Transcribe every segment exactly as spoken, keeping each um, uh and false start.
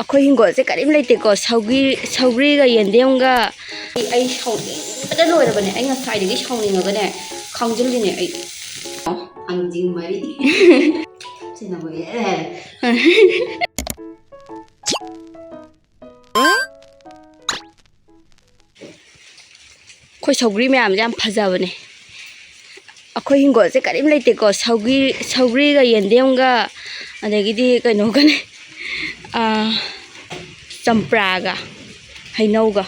ꯑꯩꯈꯣꯏ ꯍꯤꯡꯒꯣꯜꯁꯦ ꯀꯔꯤꯝ ꯂꯩꯇꯦꯀꯣ꯫ ꯁꯧꯒ꯭ꯔꯤ, ꯁꯧꯒ꯭ꯔꯤꯒ ꯌꯦꯟꯗꯦꯝꯒ꯫ ꯑꯩ, ꯑꯩ ꯁꯥꯎꯅꯤꯡꯕꯗ ꯂꯣꯏꯔꯕꯅꯦ꯫ ꯑꯩ ꯉꯁꯥꯏꯗꯒꯤ ꯁꯥꯎꯅꯤꯡꯉꯒꯅꯦ ꯈꯥꯡꯖꯤꯜꯂꯤꯅꯦ ꯑꯩ꯫ ꯊꯥꯡꯖꯤꯡ ꯃꯔꯤ꯫ ꯁꯤꯅ ꯃꯣꯏ, ꯑꯦ꯫ ꯑꯩꯈꯣꯏ ꯁꯧꯒ꯭ꯔꯤ ꯃꯌꯥꯝꯁꯦ ꯌꯥꯝ ꯐꯖꯕꯅꯦ꯫ ꯑꯩꯈꯣꯏ ꯍꯤꯡꯒꯣꯜꯁꯦ ꯀꯔꯤꯝ ꯂꯩꯇꯦꯀꯣ꯫ ꯁꯧꯒ꯭ꯔꯤ, ꯁꯧꯒ꯭ꯔꯤꯒ ꯌꯦꯟꯗꯦꯝꯒ, ꯑꯗꯒꯤꯗꯤ ꯀꯩꯅꯣꯒꯅꯦ, ꯑꯥ, ꯆꯝꯄ꯭ꯔꯥꯒ ꯍꯩꯅꯧꯒ꯫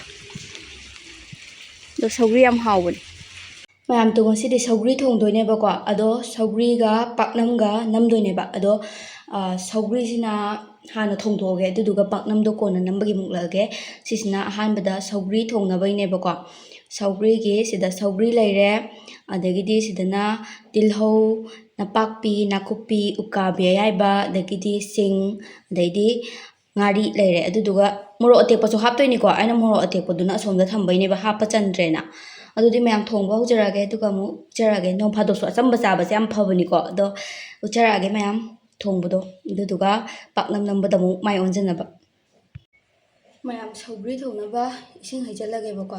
ꯑꯗꯣ ꯁꯧꯒ꯭ꯔꯤ ꯌꯥꯝ ꯍꯥꯎꯕꯅꯦ꯫ ꯃꯌꯥꯝ, ꯇꯨ ꯉꯁꯤꯗꯤ ꯁꯧꯒ꯭ꯔꯤ ꯊꯣꯡꯗꯣꯏꯅꯦꯕꯀꯣ꯫ ꯑꯗꯣ ꯁꯧꯒ꯭ꯔꯤꯒ ꯄꯥꯛꯅꯝꯒ ꯅꯝꯗꯣꯏꯅꯦꯕ꯫ ꯑꯗꯣ, ꯑꯥ, ꯁꯧꯒ꯭ꯔꯤꯁꯤꯅ ꯍꯥꯟꯅ ꯊꯣꯡꯗꯣꯛꯑꯒꯦ, ꯑꯗꯨꯗꯨꯒ ꯄꯥꯛꯅꯝꯗꯣ ꯀꯣꯟꯅ ꯅꯝꯕꯒꯤ ꯃꯨꯛꯂꯛꯑꯒꯦ꯫ ꯁꯤꯁꯤꯅ ꯑꯍꯥꯟꯕꯗ ꯁꯧꯒ꯭ꯔꯤ ꯊꯣꯡꯅꯕꯩꯅꯦꯕꯀꯣ꯫ ꯁꯧꯒ꯭ꯔꯤꯒꯤ ꯁꯤꯗ ꯁꯧꯒ꯭ꯔꯤ ꯂꯩꯔꯦ, ꯑꯗꯒꯤꯗꯤ ꯁꯤꯗꯅ ꯇꯤꯜꯍꯧ, ꯅꯄꯥꯛꯄꯤ, ꯅꯥꯀꯨꯞꯄꯤ, ꯎꯀꯥꯕꯤ ꯑꯌꯥꯏꯕ, ꯑꯗꯒꯤꯗꯤ ꯁꯤꯡ, ꯑꯗꯩꯗꯤ ꯉꯥꯔꯤ ꯂꯩꯔꯦ꯫ ꯑꯗꯨꯗꯨꯒ ꯃꯣꯔꯣꯛ ꯑꯇꯦꯛꯄꯁꯨ ꯍꯥꯞꯇꯣꯏꯅꯤꯀꯣ꯫ ꯑꯩꯅ ꯃꯣꯔꯣꯛ ꯑꯇꯦꯛꯄꯗꯨꯅ ꯑꯁꯣꯝꯗ ꯊꯝꯕꯩꯅꯦꯕ, ꯍꯥꯞꯄ ꯆꯟꯗ꯭ꯔꯦꯅ꯫ ꯑꯗꯨꯗꯤ ꯃꯌꯥꯝ, ꯊꯣꯡꯕ ꯍꯧꯖꯔꯛꯑꯒꯦ, ꯑꯗꯨꯒ ꯑꯃꯨꯛ ꯎꯠꯆꯔꯛꯑꯒꯦ꯫ ꯅꯣꯡ ꯐꯥꯗꯣꯛꯁꯨ ꯑꯆꯝꯕ ꯆꯥꯕꯁꯦ ꯌꯥꯝ ꯐꯕꯅꯤꯀꯣ꯫ ꯑꯗꯣ ꯎꯠꯆꯔꯛꯑꯒꯦ ꯃꯌꯥꯝ ꯊꯣꯡꯕꯗꯣ, ꯑꯗꯨꯗꯨꯒ ꯄꯥꯛꯅꯝ ꯅꯝꯕꯗ ꯑꯃꯨꯛ ꯃꯥꯏ ꯑꯣꯟꯁꯤꯟꯅꯕ꯫ ꯃꯌꯥꯝ, ꯁꯧꯒ꯭ꯔꯤ ꯊꯣꯡꯅꯕ ꯏꯁꯤꯡ ꯍꯩꯖꯤꯜꯂꯒꯦꯕꯀꯣ꯫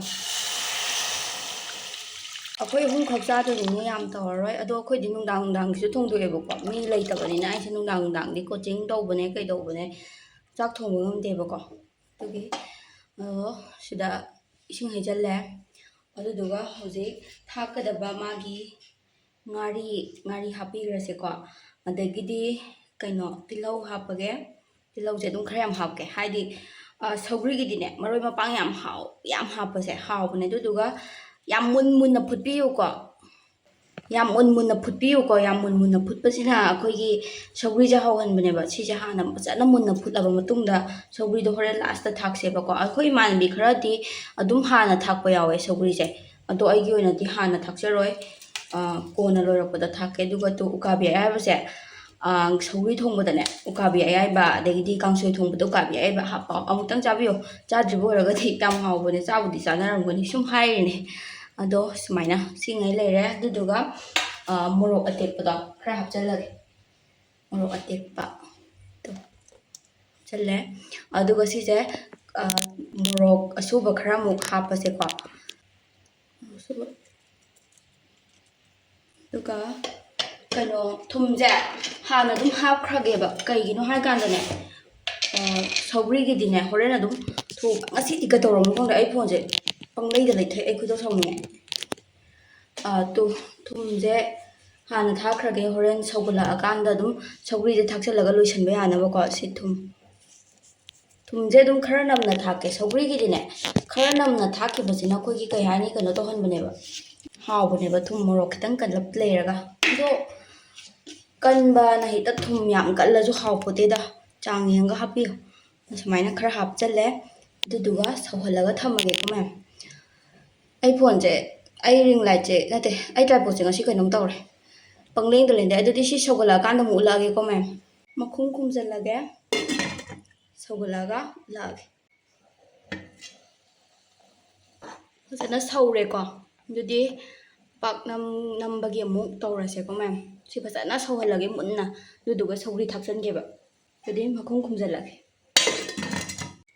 ꯑꯩꯈꯣꯏ ꯑꯍꯨꯝꯈꯛ ꯆꯥꯗꯣꯏꯅꯤꯅ ꯌꯥꯝ ꯇꯧꯔꯔꯣꯏ꯫ ꯑꯗꯣ ꯑꯩꯈꯣꯏꯗꯤ ꯅꯨꯡꯗꯥꯡ ꯅꯨꯡꯗꯥꯡꯒꯤꯁꯨ ꯊꯣꯡꯗꯣꯛꯑꯦꯕꯀꯣ꯫ ꯃꯤ ꯂꯩꯇꯕꯅꯤꯅ ꯑꯩꯁꯦ ꯅꯨꯡꯗꯥꯡ ꯅꯨꯡꯗꯥꯡꯗꯤ ꯀꯣꯆꯤꯡ ꯇꯧꯕꯅꯦ, ꯀꯩꯗꯧꯕꯅꯦ, ꯆꯥꯛ ꯊꯣꯡꯕ ꯉꯝꯗꯦꯕꯀꯣ꯫ ꯑꯗꯨꯒꯤ, ꯑ, ꯁꯤꯗ ꯏꯁꯤꯡ ꯍꯩꯖꯤꯜꯂꯦ꯫ ꯑꯗꯨꯗꯨꯒ ꯍꯧꯖꯤꯛ ꯊꯥꯛꯀꯗꯕ ꯃꯥꯒꯤ ꯉꯥꯔꯤ, ꯉꯥꯔꯤ ꯍꯥꯞꯄꯤꯈ꯭ꯔꯁꯦꯀꯣ꯫ ꯑꯗꯒꯤꯗꯤ ꯀꯩꯅꯣ, ꯇꯤꯜꯍꯧ ꯍꯥꯞꯄꯒꯦ꯫ ꯇꯤꯜꯍꯧꯁꯦ ꯑꯗꯨꯝ ꯈꯔ ꯌꯥꯝ ꯍꯥꯞꯀꯦ, ꯍꯥꯏꯗꯤ, ꯑ, ꯁꯧꯒ꯭ꯔꯤꯒꯤꯗꯤꯅꯦ, ꯃꯔꯣꯏ ꯃꯄꯥꯡ ꯌꯥꯝ ꯍꯥꯎ-, ꯌꯥꯝ ꯍꯥꯞꯄꯁꯦ ꯍꯥꯎꯕꯅꯦ꯫ ꯑꯗꯨꯗꯨꯒ ꯌꯥꯝ ꯃꯨꯟ ꯃꯨꯟꯅ ꯐꯨꯠꯄꯤꯌꯨꯀꯣ꯫ ꯌꯥꯝ ꯃꯨꯟ ꯃꯨꯟꯅ ꯐꯨꯠꯄꯤꯌꯨꯀꯣ꯫ ꯌꯥꯝ ꯃꯨꯟ ꯃꯨꯟꯅ ꯐꯨꯠꯄꯁꯤꯅ ꯑꯩꯈꯣꯏꯒꯤ ꯁꯧꯒ꯭ꯔꯤꯁꯦ ꯍꯥꯎꯍꯟꯕꯅꯦꯕ꯫ ꯁꯤꯁꯦ ꯍꯥꯟꯅ ꯐꯖꯅ ꯃꯨꯟꯅ ꯐꯨꯠꯂꯕ ꯃꯇꯨꯡꯗ ꯁꯧꯒ꯭ꯔꯤꯗꯣ ꯍꯣꯔꯦꯟ ꯂꯥꯁꯇ ꯊꯥꯛꯁꯦꯕꯀꯣ꯫ ꯑꯩꯈꯣꯏ ꯏꯃꯥꯟꯅꯕꯤ ꯈꯔꯗꯤ ꯑꯗꯨꯝ ꯍꯥꯟꯅ ꯊꯥꯛꯄ ꯌꯥꯎꯋꯦ ꯁꯧꯒ꯭ꯔꯤꯁꯦ꯫ ꯑꯗꯣ ꯑꯩꯒꯤ ꯑꯣꯏꯅꯗꯤ ꯍꯥꯟꯅ ꯊꯥꯛꯆꯔꯣꯏ꯫ ꯑ, ꯀꯣꯟꯅ ꯂꯣꯏꯔꯛꯄꯗ ꯊꯥꯛꯀꯦ꯫ ꯑꯗꯨꯒ ꯇꯨ ꯎꯀꯥꯕꯤ ꯑꯌꯥꯏꯕꯁꯦ, ꯑ, ꯁꯧꯒ꯭ꯔꯤ ꯊꯣꯡꯕꯗꯅꯦ ꯎꯀꯥꯕꯤ ꯑꯌꯥꯏꯕ, ꯑꯗꯒꯤꯗꯤ ꯀꯥꯡꯁꯣꯏ ꯊꯣꯡꯕꯗ ꯎꯀꯥꯕꯤ ꯑꯌꯥꯏꯕ ꯍꯥꯞꯄ꯫ ꯑꯃꯨꯛꯇꯪ ꯆꯥꯕꯤꯌꯨ꯫ ꯆꯥꯗ꯭ꯔꯤꯕ ꯑꯣꯏꯔꯒꯗꯤ ꯌꯥꯝ ꯍꯥꯎꯕꯅꯦ꯫ ꯆꯥꯕꯨꯗꯤ ꯆꯥꯅꯔꯝꯒꯅꯤ꯫ ꯁꯨꯝ ꯍꯥꯏꯔꯤꯅꯦ꯫ ꯑꯗꯣ ꯁꯨꯃꯥꯏꯅ ꯁꯤꯉꯩ ꯂꯩꯔꯦ꯫ ꯑꯗꯨꯗꯨꯒ, ꯑ, ꯃꯣꯔꯣꯛ ꯑꯇꯦꯛꯄꯗꯣ ꯈꯔ ꯍꯥꯞꯆꯜꯂꯒꯦ꯫ ꯃꯣꯔꯣꯛ ꯑꯇꯦꯛꯄ꯫ ꯇꯨ꯫ ꯍꯥꯞꯆꯜꯂꯦ꯫ ꯑꯗꯨꯒ ꯁꯤꯁꯦ, ꯑ, ꯃꯣꯔꯣꯛ ꯑꯁꯨꯕ ꯈꯔ ꯑꯃꯨꯛ ꯍꯥꯞꯄꯁꯦꯀꯣ꯫ ꯑꯗꯨꯒ ꯀꯩꯅꯣ, ꯊꯨꯝꯁꯦ ꯍꯥꯟꯅ ꯑꯗꯨꯝ ꯍꯥꯞꯈ꯭ꯔꯒꯦꯕ꯫ ꯀꯩꯒꯤꯅꯣ ꯍꯥꯏꯀꯥꯟꯗꯅꯦ, ꯑ, ꯁꯧꯒ꯭ꯔꯤꯒꯤꯗꯤꯅꯦ, ꯍꯣꯔꯦꯟ ꯑꯗꯨꯝ ꯊꯣꯡ-, ꯉꯁꯤꯗꯤ ꯀꯩꯗꯧꯔꯝꯅꯣ ꯈꯪꯗꯦ, ꯑꯩ ꯐꯣꯟꯁꯦ ꯄꯪꯂꯩꯗ ꯂꯩꯊꯣꯛꯑꯦ꯫ ꯑꯩ ꯈꯣꯏꯗꯧ ꯁꯥꯎꯅꯤꯡꯉꯦ꯫ ꯑ, ꯇꯨ-, ꯊꯨꯝꯁꯦ ꯍꯥꯟꯅ ꯊꯥꯛꯈ꯭ꯔꯒꯦ, ꯍꯣꯔꯦꯟ ꯁꯧꯒꯠꯂꯛꯑꯀꯥꯟꯗ ꯑꯗꯨꯝ ꯁꯧꯒ꯭ꯔꯤꯁꯦ ꯊꯥꯛꯆꯜꯂꯒ ꯂꯣꯏꯁꯤꯟꯕ ꯌꯥꯅꯕꯀꯣ꯫ ꯁꯤ ꯊꯨꯝ, ꯊꯨꯝꯁꯦ ꯑꯗꯨꯝ ꯈꯔ ꯅꯝꯅ ꯊꯥꯛꯀꯦ꯫ ꯁꯧꯒ꯭ꯔꯤꯒꯤꯗꯤꯅꯦ, ꯈꯔ ꯅꯝꯅ ꯊꯥꯛꯈꯤꯕꯁꯤꯅ ꯑꯩꯈꯣꯏꯒꯤ, ꯀꯩ ꯍꯥꯏꯅꯤ, ꯀꯩꯅꯣ ꯇꯧꯍꯟꯕꯅꯦꯕ, ꯍꯥꯎꯕꯅꯦꯕ, ꯊꯨꯝ ꯃꯣꯔꯣꯛ ꯈꯤꯇꯪ ꯀꯜꯂꯞ ꯂꯩꯔꯒ꯫ ꯑꯗꯣ ꯀꯟꯕꯅ ꯍꯦꯛꯇ ꯊꯨꯝ ꯌꯥꯝ ꯀꯜꯂꯁꯨ ꯍꯥꯎꯄꯣꯠꯇꯦꯗ, ꯆꯥꯡ ꯌꯦꯡꯉꯒ ꯍꯥꯞꯄꯤꯌꯨ꯫ ꯁꯨꯃꯥꯏꯅ ꯈꯔ ꯍꯥꯞꯆꯜꯂꯦ, ꯑꯗꯨꯗꯨꯒ ꯁꯧꯍꯜꯂꯒ ꯊꯝꯃꯒꯦꯀꯣ ꯃꯌꯥꯝ꯫ ꯑꯩ ꯐꯣꯟꯁꯦ, ꯑꯩ ꯔꯤꯡ ꯂꯥꯏꯠꯁꯦ ꯅꯠꯇꯦ, ꯑꯩ ꯇ꯭ꯔꯥꯏꯄꯣꯠꯁꯦ ꯉꯁꯤ ꯀꯩꯅꯣꯝ ꯇꯧꯔꯦ, ꯄꯪꯂꯦꯡꯗ ꯂꯦꯡꯗꯦ꯫ ꯑꯗꯨꯗꯤ ꯁꯤ ꯁꯧꯒꯠꯂꯛꯑꯀꯥꯟꯗ ꯑꯃꯨꯛ ꯎꯠꯂꯛꯑꯒꯦꯀꯣ ꯃꯌꯥꯝ꯫ ꯃꯈꯨꯝ ꯈꯨꯝꯖꯤꯜꯂꯒꯦ, ꯁꯧꯒꯠꯂꯛꯑꯒ ꯎꯠꯂꯛꯑꯒꯦ꯫ ꯐꯖꯅ ꯁꯧꯔꯦꯀꯣ꯫ ꯑꯗꯨꯗꯤ ꯄꯥꯛꯅꯝ ꯅꯝꯕꯒꯤ ꯑꯃꯨꯛ ꯇꯧꯔꯁꯦꯀꯣ ꯃꯌꯥꯝ꯫ ꯁꯤ ꯐꯖꯅ ꯁꯧꯍꯜꯂꯒꯦ ꯃꯨꯟꯅ, ꯑꯗꯨꯗꯨꯒ ꯁꯧꯒ꯭ꯔꯤ ꯊꯥꯛꯆꯟꯒꯦꯕ꯫ ꯑꯗꯨꯗꯤ ꯃꯈꯨꯝ ꯈꯨꯝꯖꯤꯜꯂꯒꯦ꯫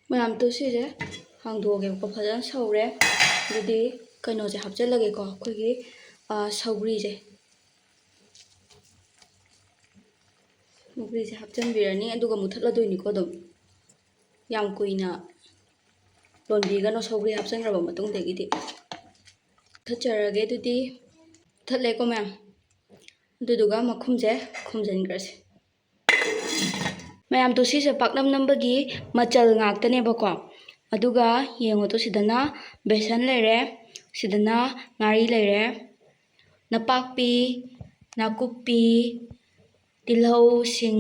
ꯃꯌꯥꯝ, ꯇꯨ, ꯁꯤꯁꯦ ꯍꯥꯡꯗꯣꯛꯑꯒꯦꯕꯀꯣ꯫ ꯐꯖꯅ ꯁꯧꯔꯦ꯫ ꯑꯗꯨꯗꯤ ꯀꯩꯅꯣꯁꯦ ꯍꯥꯞꯆꯜꯂꯒꯦꯀꯣ, ꯑꯩꯈꯣꯏꯒꯤ, ꯑ, ꯁꯧꯒ꯭ꯔꯤꯁꯦ꯫ ꯁꯧꯒ꯭ꯔꯤꯁꯦ ꯍꯥꯞꯆꯤꯟꯕꯤꯔꯅꯤ, ꯑꯗꯨꯒ ꯃꯨꯊꯠꯂꯗꯣꯏꯅꯤꯀꯣ ꯑꯗꯨꯝ꯫ ꯌꯥꯝ ꯀꯨꯏꯅ ꯂꯣꯟꯕꯤꯒꯅꯣ ꯁꯧꯒ꯭ꯔꯤ ꯍꯥꯞꯆꯤꯟꯈ꯭ꯔꯕ ꯃꯇꯨꯡꯗꯒꯤꯗꯤ꯫ ꯃꯨꯊꯠꯆꯔꯒꯦ ꯑꯗꯨꯗꯤ꯫ ꯃꯨꯊꯠꯂꯦꯀꯣ ꯃꯌꯥꯝ꯫ ꯑꯗꯨꯗꯨꯒ ꯃꯈꯨꯝꯁꯦ ꯈꯨꯝꯖꯤꯟꯈ꯭ꯔꯁꯦ꯫ ꯃꯌꯥꯝ, ꯇꯨ, ꯁꯤꯁꯦ ꯄꯥꯛꯅꯝ ꯅꯝꯕꯒꯤ ꯃꯆꯜ ꯉꯥꯛꯇꯅꯦꯕꯀꯣ꯫ ꯑꯗꯨꯒ ꯌꯦꯡꯉꯣ ꯇꯨ, ꯁꯤꯗꯅ ꯕꯦꯁꯟ ꯂꯩꯔꯦ, ꯁꯤꯗꯅ ꯉꯥꯔꯤ ꯂꯩꯔꯦ, ꯅꯄꯥꯛꯄꯤ, ꯅꯥꯀꯨꯞꯄꯤ, ꯇꯤꯜꯍꯧ, ꯁꯤꯡ,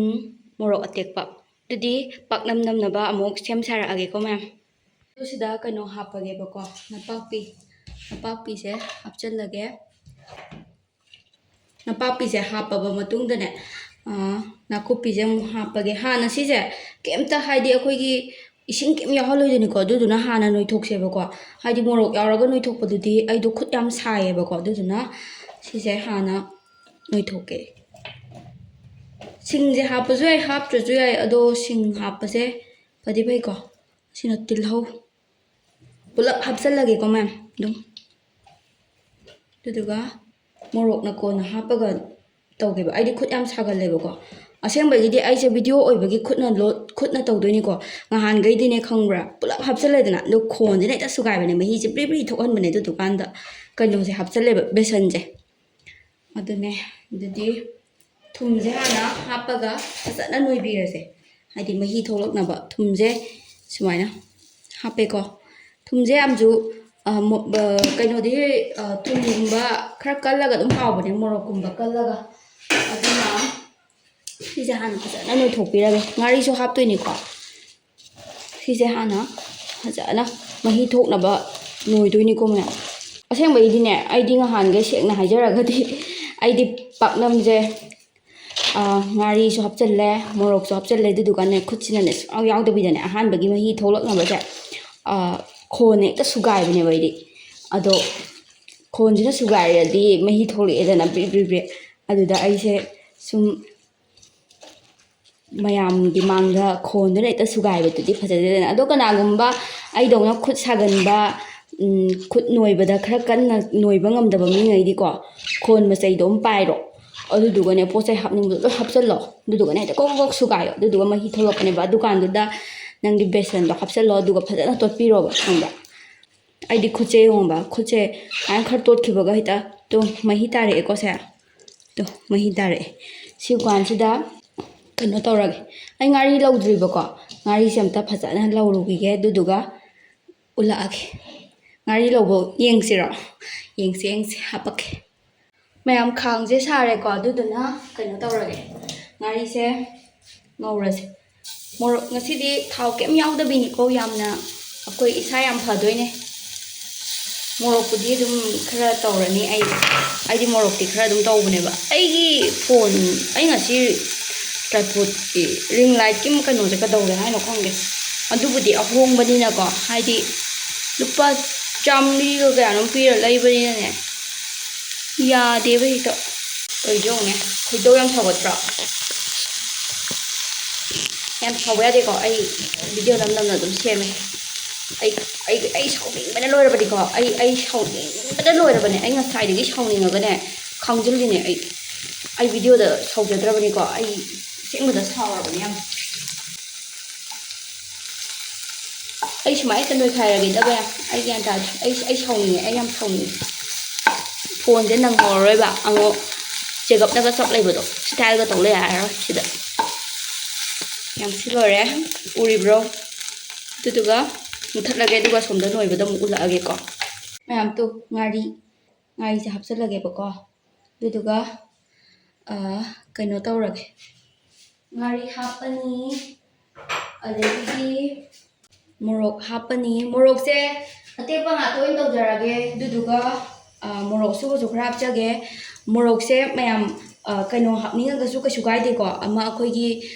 ꯃꯣꯔꯣꯛ ꯑꯇꯦꯛꯄ꯫ ꯑꯗꯨꯗꯤ ꯄꯥꯛꯅꯝ ꯅꯝꯅꯕ ꯑꯃꯨꯛ ꯁꯦꯝ ꯁꯥꯔꯛꯑꯒꯦꯀꯣ ꯃꯌꯥꯝ꯫ ꯑꯗꯨ ꯁꯤꯗ ꯀꯩꯅꯣ ꯍꯥꯞꯄꯒꯦꯕꯀꯣ, ꯅꯄꯥꯛꯄꯤ꯫ ꯅꯄꯥꯛꯄꯤꯁꯦ ꯍꯥꯞꯆꯤꯜꯂꯒꯦ꯫ ꯅꯄꯥꯛꯄꯤꯁꯦ ꯍꯥꯞꯄꯕ ꯃꯇꯨꯡꯗꯅꯦ, ꯑꯥ, ꯅꯥꯀꯨꯞꯄꯤꯁꯦ ꯑꯃꯨꯛ ꯍꯥꯞꯄꯒꯦ꯫ ꯍꯥꯟꯅ ꯁꯤꯁꯦ ꯀꯩꯝꯇ, ꯍꯥꯏꯗꯤ, ꯑꯩꯈꯣꯏꯒꯤ ꯏꯁꯤꯡ ꯀꯩꯝ ꯌꯥꯎꯍꯜꯂꯣꯏꯗꯣꯏꯅꯤꯀꯣ꯫ ꯑꯗꯨꯗꯨꯅ ꯍꯥꯟꯅ ꯅꯣꯏꯊꯣꯛꯁꯦꯕꯀꯣ꯫ ꯍꯥꯏꯗꯤ ꯃꯣꯔꯣꯛ ꯌꯥꯎꯔꯒ ꯅꯣꯏꯊꯣꯛꯄꯗꯨꯗꯤ ꯑꯩꯗꯣ ꯈꯨꯠ ꯌꯥꯝ ꯁꯥꯏꯌꯦꯕꯀꯣ꯫ ꯑꯗꯨꯗꯨꯅ ꯁꯤꯁꯦ ꯍꯥꯟꯅ ꯅꯣꯏꯊꯣꯛꯀꯦ꯫ ꯁꯤꯡꯁꯦ ꯍꯥꯞꯄꯁꯨ ꯌꯥꯏ, ꯍꯥꯞꯇ꯭ꯔꯁꯨ ꯌꯥꯏ, ꯑꯗꯣ ꯁꯤꯡ ꯍꯥꯞꯄꯁꯦ ꯐꯗꯤ ꯐꯩꯀꯣ꯫ ꯁꯤꯅ ꯇꯤꯜꯍꯧ꯫ ꯄꯨꯂꯞ ꯍꯥꯞꯆꯜꯂꯒꯦꯀꯣ ꯃꯌꯥꯝ ꯑꯗꯨꯝ꯫ ꯑꯗꯨꯗꯨꯒ ꯃꯣꯔꯣꯛꯅ ꯀꯣꯟꯅ ꯍꯥꯞꯄꯒ ꯇꯧꯒꯦꯕ꯫ ꯑꯩꯗꯤ ꯈꯨꯠ ꯌꯥꯝ ꯁꯥꯒꯜꯂꯦꯕꯀꯣ꯫ ꯑꯁꯦꯡꯕꯒꯤꯗꯤ ꯑꯩꯁꯦ ꯚꯤꯗꯤꯑꯣ ꯑꯣꯏꯕꯒꯤ ꯈꯨꯠꯅ ꯂꯣ-, ꯈꯨꯠꯅ ꯇꯧꯗꯣꯏꯅꯤꯀꯣ꯫ ꯉꯍꯥꯟꯈꯩꯗꯤꯅꯦ ꯈꯪꯕ꯭ꯔꯥ, ꯄꯨꯂꯞ ꯍꯥꯞꯆꯜꯂꯦꯗꯅ, ꯑꯗꯣ ꯈꯣꯟꯁꯤꯅ ꯍꯦꯛꯇ ꯁꯨꯒꯥꯏꯕꯅꯦ, ꯃꯍꯤꯁꯦ ꯕ꯭ꯔꯤ ꯕ꯭ꯔꯤ ꯊꯣꯛꯍꯟꯕꯅꯦ꯫ ꯑꯗꯨꯗꯨꯀꯥꯟꯗ ꯀꯩꯅꯣꯁꯦ ꯍꯥꯞꯆꯜꯂꯦꯕ, ꯕꯦꯁꯟꯁꯦ꯫ ꯑꯗꯨꯅꯦ꯫ ꯑꯗꯨꯗꯤ ꯊꯨꯝꯁꯦ ꯍꯥꯟꯅ ꯍꯥꯞꯄꯒ ꯐꯖꯅ ꯅꯣꯏꯕꯤꯔꯁꯦ, ꯍꯥꯏꯗꯤ ꯃꯍꯤ ꯊꯣꯛꯂꯛꯅꯕ꯫ ꯊꯨꯝꯁꯦ ꯁꯨꯃꯥꯏꯅ ꯍꯥꯞꯄꯦꯀꯣ꯫ ꯊꯨꯝꯁꯦ ꯌꯥꯝꯁꯨ, ꯑ, ꯃꯣ-, ꯑ, ꯀꯩꯅꯣꯗꯤ, ꯑ, ꯊꯨꯝꯒꯨꯝꯕ ꯈꯔ ꯀꯜꯂꯒ ꯑꯗꯨꯝ ꯍꯥꯎꯕꯅꯦ, ꯃꯣꯔꯣꯛꯀꯨꯝꯕ ꯀꯜꯂꯒ꯫ ꯑꯗꯨꯅ ꯁꯤꯁꯦ ꯍꯥꯟꯅ ꯐꯖꯅ ꯅꯣꯏꯊꯣꯛꯄꯤꯔꯒꯦ꯫ ꯉꯥꯔꯤꯁꯨ ꯍꯥꯞꯇꯣꯏꯅꯤꯀꯣ꯫ ꯁꯤꯁꯦ ꯍꯥꯟꯅ ꯐꯖꯅ ꯃꯍꯤ ꯊꯣꯛꯅꯕ ꯅꯣꯏꯗꯣꯏꯅꯤꯀꯣ ꯃꯌꯥꯝ꯫ ꯑꯁꯦꯡꯕꯒꯤꯗꯤꯅꯦ, ꯑꯩꯗꯤ ꯉꯍꯥꯟꯈꯩ, ꯁꯦꯡꯅ ꯍꯥꯏꯖꯔꯒꯗꯤ, ꯑꯩꯗꯤ ꯄꯥꯛꯅꯝꯁꯦ, ꯑ, ꯉꯥꯔꯤꯁꯨ ꯍꯥꯞꯆꯜꯂꯦ, ꯃꯣꯔꯣꯛꯁꯨ ꯍꯥꯞꯆꯜꯂꯦ, ꯑꯗꯨꯗꯨꯒꯅꯦ ꯈꯨꯠꯁꯤꯅꯅꯦ ꯁꯨꯡꯌꯥꯎ ꯌꯥꯎꯗꯕꯤꯗꯅꯦ ꯑꯍꯥꯟꯕꯒꯤ ꯃꯍꯤ ꯊꯣꯛꯂꯛꯅꯕꯁꯦ, ꯑ, ꯈꯣꯟꯅ ꯍꯦꯛꯇ ꯁꯨꯒꯥꯏꯕꯅꯦꯕ ꯑꯩꯗꯤ꯫ ꯑꯗꯣ ꯈꯣꯟꯁꯤꯅ ꯁꯨꯒꯥꯏꯔꯗꯤ ꯃꯍꯤ ꯊꯣꯛꯂꯛꯑꯦꯗꯅ, ꯕ꯭ꯔꯤ ꯕ꯭ꯔꯤ ꯕ꯭ꯔꯤ꯫ ꯑꯗꯨꯗ ꯑꯩꯁꯦ ꯁꯨꯝ ꯃꯌꯥꯝꯒꯤ ꯃꯥꯡꯗ ꯈꯣꯟꯗꯨꯅ ꯍꯦꯛꯇ ꯁꯨꯒꯥꯏꯕꯗꯨꯗꯤ ꯐꯖꯗꯦꯗꯅ꯫ ꯑꯗꯣ ꯀꯅꯥꯒꯨꯝꯕ ꯑꯩꯗꯧꯅ ꯈꯨꯠ ꯁꯥꯒꯟꯕ, ꯎꯝ, ꯈꯨꯠ ꯅꯣꯏꯕꯗ ꯈꯔ ꯀꯟꯅ ꯅꯣꯏꯕ ꯉꯝꯗꯕ ꯃꯤꯉꯩꯗꯤꯀꯣ, ꯈꯣꯟ ꯃꯆꯩꯗꯣ ꯑꯃ ꯄꯥꯏꯔꯣ, ꯑꯗꯨꯗꯨꯒꯅꯦ ꯄꯣꯠ ꯆꯩ ꯍꯥꯞꯅꯤꯡꯕꯗꯣ ꯂꯣꯏ ꯍꯥꯞꯆꯜꯂꯣ, ꯑꯗꯨꯗꯨꯒꯅꯦ ꯍꯦꯛꯇ ꯀꯣꯛ ꯀꯣꯛ ꯁꯨꯒꯥꯏꯌꯣ, ꯑꯗꯨꯗꯨꯒ ꯃꯍꯤ ꯊꯣꯛꯂꯛꯄꯅꯦꯕ꯫ ꯑꯗꯨꯀꯥꯟꯗꯨꯗ ꯅꯪꯒꯤ ꯕꯦꯁꯟꯗꯣ ꯍꯥꯞꯆꯜꯂꯣ, ꯑꯗꯨꯒ ꯐꯖꯅ ꯇꯣꯠꯄꯤꯔꯣꯕ, ꯈꯪꯕ꯭ꯔꯥ? ꯑꯩꯗꯤ ꯈꯨꯠꯁꯦ ꯌꯦꯡꯉꯣꯕ, ꯈꯨꯠꯁꯦ ꯑꯗꯨꯃꯥꯏꯅ ꯈꯔ ꯇꯣꯠꯈꯤꯕꯒ ꯍꯦꯛꯇ, ꯇꯣ, ꯃꯍꯤ ꯇꯥꯔꯛꯑꯦꯀꯣ ꯁꯦ꯫ ꯇꯣ, ꯃꯍꯤ ꯇꯥꯔꯛꯑꯦ꯫ ꯁꯤ ꯀꯥꯟꯁꯤꯗ ꯀꯩꯅꯣ ꯇꯧꯔꯒꯦ, ꯑꯩ ꯉꯥꯔꯤ ꯂꯧꯗ꯭ꯔꯤꯕꯀꯣ꯫ ꯉꯥꯔꯤꯁꯦ ꯑꯝꯇ ꯐꯖꯅ ꯂꯧꯔꯨꯈꯤꯒꯦ, ꯑꯗꯨꯗꯨꯒ ꯎꯠꯂꯛꯑꯒꯦ꯫ ꯉꯥꯔꯤ ꯂꯧꯕ ꯌꯦꯡꯁꯤꯔꯣ? ꯌꯦꯡꯁꯤ, ꯌꯦꯡꯁꯤ, ꯍꯥꯄꯛꯀꯦ꯫ ꯃꯌꯥꯝ, ꯈꯥꯡꯁꯦ ꯁꯥꯔꯦꯀꯣ, ꯑꯗꯨꯗꯨꯅ ꯀꯩꯅꯣ ꯇꯧꯔꯒꯦ, ꯉꯥꯔꯤꯁꯦ ꯉꯧꯔꯁꯦ꯫ ꯃꯣꯔꯣꯛ, ꯉꯁꯤꯗꯤ ꯊꯥꯎ ꯀꯩꯝ ꯌꯥꯎꯗꯕꯤꯅꯤꯀꯣ, ꯌꯥꯝꯅ ꯑꯩꯈꯣꯏ ꯏꯁꯥ ꯌꯥꯝ ꯐꯗꯣꯏꯅꯦ꯫ ꯃꯣꯔꯣꯛꯄꯨꯗꯤ ꯑꯗꯨꯝ ꯈꯔ ꯇꯧꯔꯅꯤ ꯑꯩ, ꯑꯩꯗꯤ ꯃꯣꯔꯣꯛꯇꯤ ꯈꯔ ꯑꯗꯨꯝ ꯇꯧꯕꯅꯦꯕ꯫ ꯑꯩꯒꯤ ꯐꯣꯟ, ꯑꯩ ꯉꯁꯤ ꯇ꯭ꯔꯥꯏꯄꯣꯗꯀꯤ ꯔꯤꯡ ꯂꯥꯏꯠꯀꯤ ꯀꯩꯅꯣꯁꯦ ꯀꯩꯗꯧꯔꯦ ꯍꯥꯏꯅꯣ ꯈꯪꯗꯦ꯫ ꯑꯗꯨꯕꯨꯗꯤ ꯑꯍꯣꯡꯕꯅꯤꯅꯀꯣ, ꯍꯥꯏꯗꯤ ꯂꯨꯄꯥ ꯆꯥꯝꯃꯔꯤꯒ ꯀꯌꯥꯅꯣꯝ ꯄꯤꯔ ꯂꯩꯕꯅꯤꯅꯅꯦ, ꯌꯥꯗꯦꯕ ꯍꯦꯛꯇ꯫ ꯇꯧꯔꯤꯁꯦ ꯌꯦꯡꯉꯨꯅꯦ, ꯈꯣꯏꯗꯧ ꯌꯥꯝ ꯁꯥꯎꯒꯠꯇ꯭ꯔꯣ? ꯌꯥꯝ ꯁꯥꯎꯕ ꯌꯥꯗꯦꯀꯣ, ꯑꯩ ꯚꯤꯗꯤꯑꯣ ꯅꯝ ꯅꯝꯅ ꯑꯗꯨꯝ ꯁꯦꯝꯃꯦ꯫ ꯑꯩ ꯑꯩ ꯑꯩ ꯁꯥꯎꯅꯤꯡꯕꯅ ꯂꯣꯏꯔꯕꯅꯤꯀꯣ꯫ ꯑꯩ ꯑꯩ ꯁꯥꯎꯅꯤꯡꯕꯅ ꯂꯣꯏꯔꯕꯅꯦ꯫ ꯑꯩ ꯉꯁꯥꯏꯗꯒꯤ ꯁꯥꯎꯅꯤꯡꯉꯒꯅꯦ ꯈꯥꯡꯖꯤꯜꯂꯤꯅꯦ꯫ ꯑꯩ ꯑꯩ ꯚꯤꯗꯤꯑꯣꯗ ꯁꯥꯎꯖꯗ꯭ꯔꯕꯅꯤꯀꯣ꯫ ꯑꯩ ꯑꯁꯦꯡꯕꯗ ꯁꯥꯎꯔꯕꯅꯦ ꯌꯥꯝ꯫ ꯑꯩ ꯁꯨꯃꯥꯏꯅ ꯍꯦꯛꯇ ꯅꯣꯏꯈꯥꯏꯔꯒꯦꯗꯕ ꯌꯥꯝ꯫ ꯑꯩ ꯒ꯭ꯌꯥꯟ ꯇꯥꯗꯦ꯫ ꯑꯩ ꯑꯩ ꯁꯥꯎꯅꯤꯡꯉꯦ꯫ ꯑꯩ ꯌꯥꯝ ꯁꯥꯎꯅꯤꯡꯉꯦ꯫ ꯐꯣꯟꯁꯦ ꯅꯪꯍꯧꯔꯔꯣꯏꯕ꯫ ꯑꯃꯨꯛ ꯆꯦꯒꯞꯅꯒ ꯆꯞ ꯂꯩꯕꯗꯣ, ꯁ꯭ꯇꯥꯏꯜꯒ ꯇꯧ ꯂꯩ ꯌꯥꯔꯔꯣꯏ ꯁꯤꯗ꯫ ꯌꯥꯝ ꯁꯤ ꯂꯣꯏꯔꯦ꯫ ꯎꯔꯤꯕ꯭ꯔꯣ? ꯑꯗꯨꯗꯨꯒ ꯃꯨꯊꯠꯂꯒꯦ, ꯑꯗꯨꯒ ꯁꯣꯝꯗ ꯅꯣꯏꯕꯗꯣ ꯑꯃꯨꯛ ꯎꯠꯂꯛꯑꯒꯦꯀꯣ꯫ ꯃꯌꯥꯝ ꯇꯨ ꯉꯥꯔꯤ, ꯉꯥꯔꯤꯁꯦ ꯍꯥꯞꯆꯤꯜꯂꯒꯦꯕꯀꯣ꯫ ꯑꯗꯨꯗꯨꯒ ꯑ, ꯀꯩꯅꯣ ꯇꯧꯔꯒꯦ꯫ ꯉꯥꯔꯤ ꯍꯥꯞꯄꯅꯤ, ꯑꯗꯒꯤꯗꯤ ꯃꯣꯔꯣꯛ ꯍꯥꯞꯄꯅꯤ꯫ ꯃꯣꯔꯣꯛꯁꯦ ꯑꯇꯦꯛꯄ ꯉꯥꯛꯇ ꯑꯣꯏꯅ ꯇꯧꯖꯔꯒꯦ꯫ ꯑꯗꯨꯗꯨꯒ ꯑ, ꯃꯣꯔꯣꯛ ꯑꯁꯨꯕꯁꯨ ꯈꯔ ꯍꯥꯞꯆꯒꯦ꯫ ꯃꯣꯔꯣꯛꯁꯦ ꯃꯌꯥꯝ ꯑ, ꯀꯩꯅꯣ ꯍꯥꯞꯅꯤꯡꯉꯒꯁꯨ ꯀꯩꯁꯨ ꯀꯥꯏꯗꯦꯀꯣ꯫ ꯑꯃ ꯑꯩꯈꯣꯏꯒꯤ